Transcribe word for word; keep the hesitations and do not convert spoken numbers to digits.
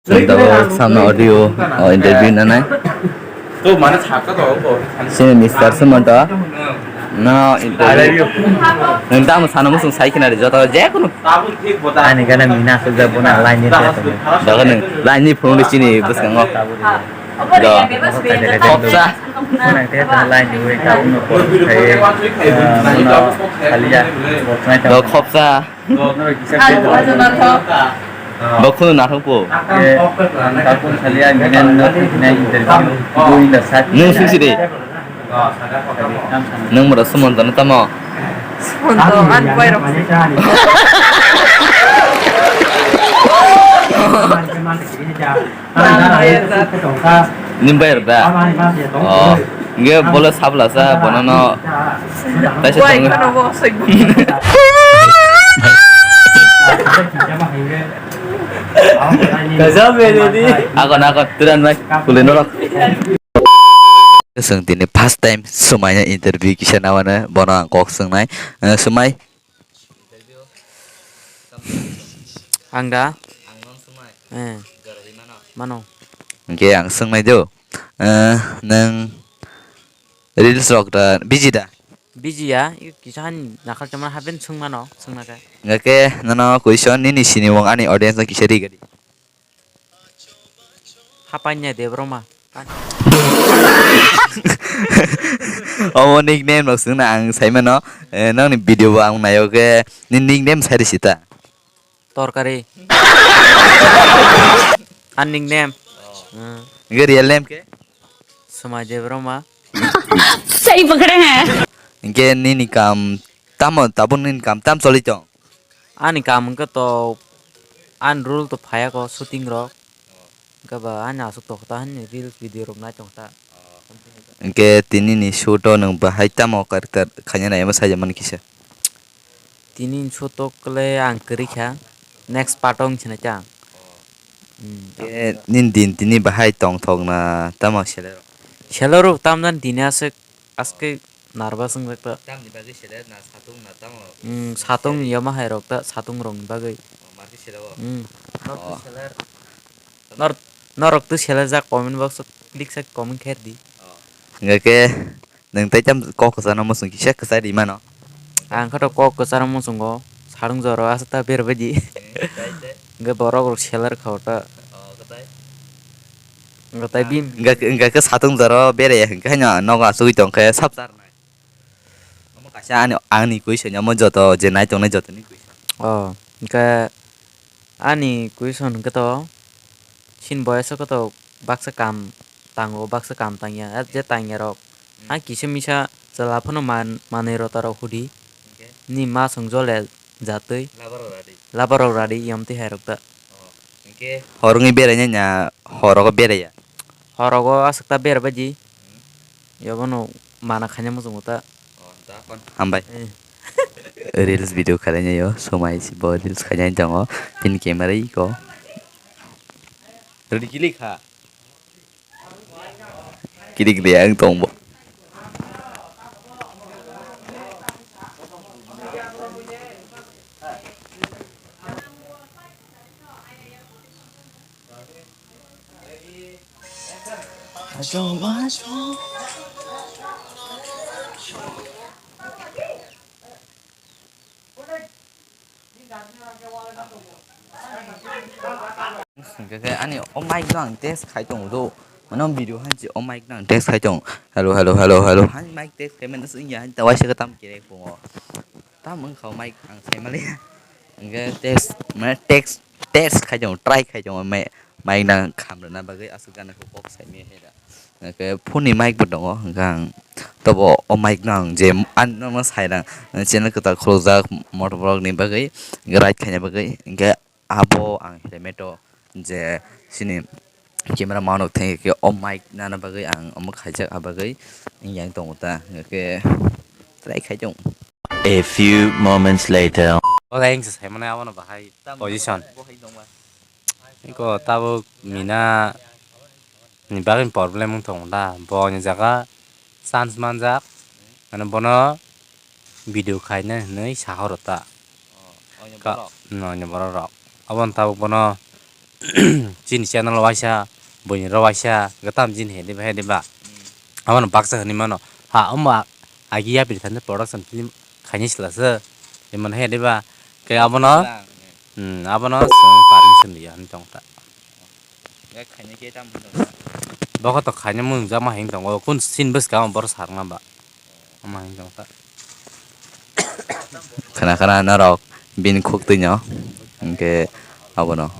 Chwng tabuk samno audio o interview nanai. Sini Mister Sumanta. No interview. Nwng tamo sana muchung sai khina ri joto je kunu. Ani gana mina sujak bona line ni tong. Daga nwng line ni phone ni sini bwskango. Do. Khopsa. Line ni wi ka uno ko khai. Khaliya. Do khopsa. Bo khunu nathok po. Nwng sung si de. Nwng mura Sumanta no tamo. Sumanta, ang bai rok. Nini bayar da? Oh. Nge bole sabla sa bono no. Taisa tong. Agon, agon, turan mai. Kuli norok. Sung tini first time Sumaina interview kisa nawana bono ang kok sungnai. Eh, Sumai. Ang da? Eh. Mano. Hwnkhe ang swngnai do. Eh, nwng reels rok da biji da? Biji ya, i kisa hani nakhal chamani happen swng mano, swngna khe. Hwnkhe nono question nini sinimung ani audience no kisa ri gadi. Hapanya Debroma. Omo nickname rok swngna ang saimano. Eh, nokni video bo ang naio khe ni nickname sai risi ta. Torkari. Ani nickname. Hmm. Hwnkhe real name khe? Swmai Debroma. Sai pokra ha. Hwnkhe nini kam tamo, tabuk nini kam tam choli tong? Ani kam hwnkhe to ani role to phaiya ko shooting rok. Hwnkhe ba ani aswk tokta hani reels video rok nai tongta. Hwnkhe tini ni shoot o nwng bahai tamo character khaina nai omo saijak mani kisa? Tini ni shoot o kle ang kwrwi kha, next part o wng sinai ta ang. Hmm. Hwnkhe nini din tini bahai tongthok na tamo seler rok? Seler rok tamjani tini aswk aske nervous wngjak ta. Tamni bagwi seler na satung na tamo? Hmm, satung ni yama hai rok ta, satung rok ni bagwi. Oh, marke seler o? Hmm. Norok to seler. Nor-, norok to seler jak comment box o click sak comment kher di. Oh. Hwnkhe nwng tei tam kok kwchano muchung kisa kwchai ri mano? Ang khe to kok kwcharo muchungo, sarung jora aswk ta ber bai di. Hmm, tei, tei. Hwnkhe borok rok seler kha o ta. Oh, kwtai? Hwnkhe tai bini. Hwnkhe, hwnkhe khe satung jora beraiya hwnkhe haino nogo achugwi tongkhe sab charnai. Omo kaisa ani, ani question, omo joto je nai tongnai jotoni question. Oh, hwnkhe ani question hwnkhe to, chini boyes o khe to baksa kam tango, baksa kam tangya, je tangya rok. Hmm. Ang kisa misa chwla phano man-, manwi rota rok hudi. Hwnkhe? Ni ma song jole jatwi. Labar rok radi. Labar rok radi, yom twi hai rok ta. Oh, hwnkhe hor wngwi beraina na hor rogo beraiya? Hor rogo aswk ta bera bai di. Hmm. Yobono mana khaina muchungo ta. Oh, da kon. Hambai. Eh. Reels video khainai yo, Somai si bo reels khainai tongo. Pin camera iko. Ready kili kha. Kirik de ang tongbo. Hwnkhe khe ani o mic no ang test khai tongo do. Mane o video han si o mic no ang test khai tongo. Hello, hello, hello, hello. Hani mic test khai mano wngya hani ta waisa khe tamo khe pungo. Tamo wngkha o mic ang sai maliya. Hwnkhe test mane test test khai tongo, try khai tongo mic, mic no kham rwna bagwi aswk gana khe kok sai maya hai da. Hwnkhe phone ni mic bo tongo, hwnkhe ang tobo o mic no ang je ang nokno sai rang channel kwtal khulukjak motor vlog ni bagwi, hwnkhe ride khaina bagwi, hwnkhe abo ang helmet o je chini camera mount rok thangwi khe o mic nana bagwi ang omo khaijak, a bagwi wng yang tongo ta, hwnkhe try khai tongo. A few moments later. O khe ang se sai mano abono bahai position. Iko tabuk mina ni bagwi problem wng tongo da, bo ni jaga chance manjak, mane bono video khaina hinwi sahoro ta. Oh, oini ka-, borok? No, oini borok rok. Aboni tabuk bono chini channel waisa, buini rok waisa, gatam jin he diba, he diba. Abono baksa hinwi mano. Ha, omo agi yapri thani production film khaini sila se. Imon he diba. Ke abono, hmm, abono chwng permission liya hinwi tong ta. Bokoto khaina mung jama hinwi tongo. Kun sin bwskang bor sarma ba. Ama hinwi tong ta. Khana khana norok bini khuk twino. Hwnkhe abono.